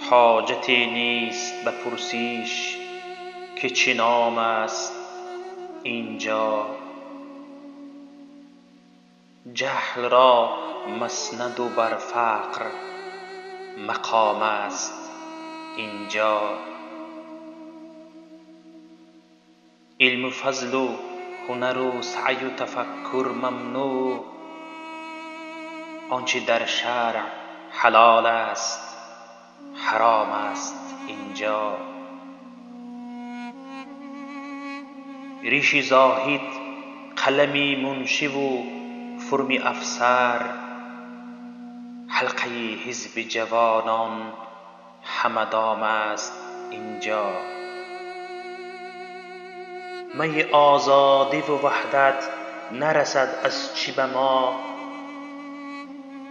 Ҳоҷате нест ба пурсиш, ки чӣ ном аст инҷо. Ҷаҳл ро مسند و بر فقر مقام است اینجا. علم و فضل و هنر و سعی و تفکر ممنوع، آنچه در شرع حلال است حرام است اینجا. ریش زاهد، قلم منشی و فرم افسر، حلقه حزب جوانان همه دام است اینجا. می آزادی و وحدت نرسد از چه به ما،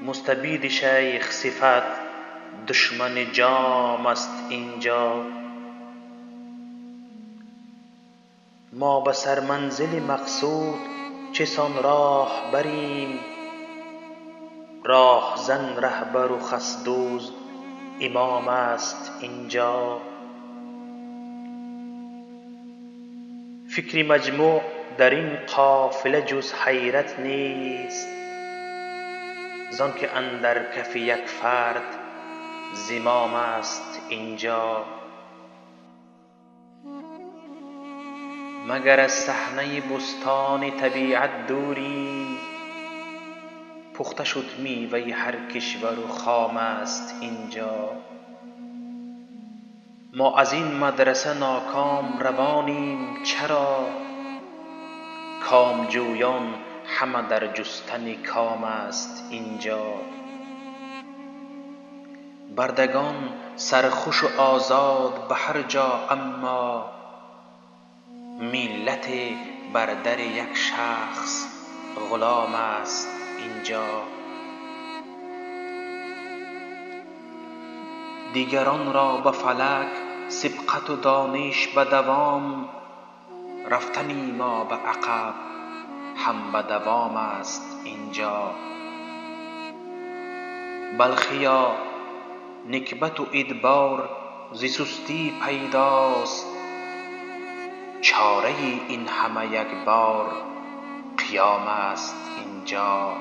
مستبد شیخ صفت دشمن جام است اینجا. ما به سرمنزل مقصود چسان راه بریم، راهزن رهبر و خس دزد امام است اینجا. فکر مجموع در این قافله جز حیرت نیست، زانکه اندر کف یک فرد زمام است اینجا. مگر از صحنه بستان طبیعت دوریم، پخته شد میوه هر کشور و خام است اینجا. ما از این مدرسه ناکام روانیم چرا، کامجویان همه در جستن کام است اینجا. بردگان سرخوش و آزاد به هر جا، اما ملت بر در یک شخص غلام است اینجا. دیگران را به فلک سبقت و دانش به دوام، رفتن ما به عقب هم به دوام است اینجا. بلخیا نکبت و ادبار ز سستی پیداست، چاره این همه یک بار قیام است اینجا.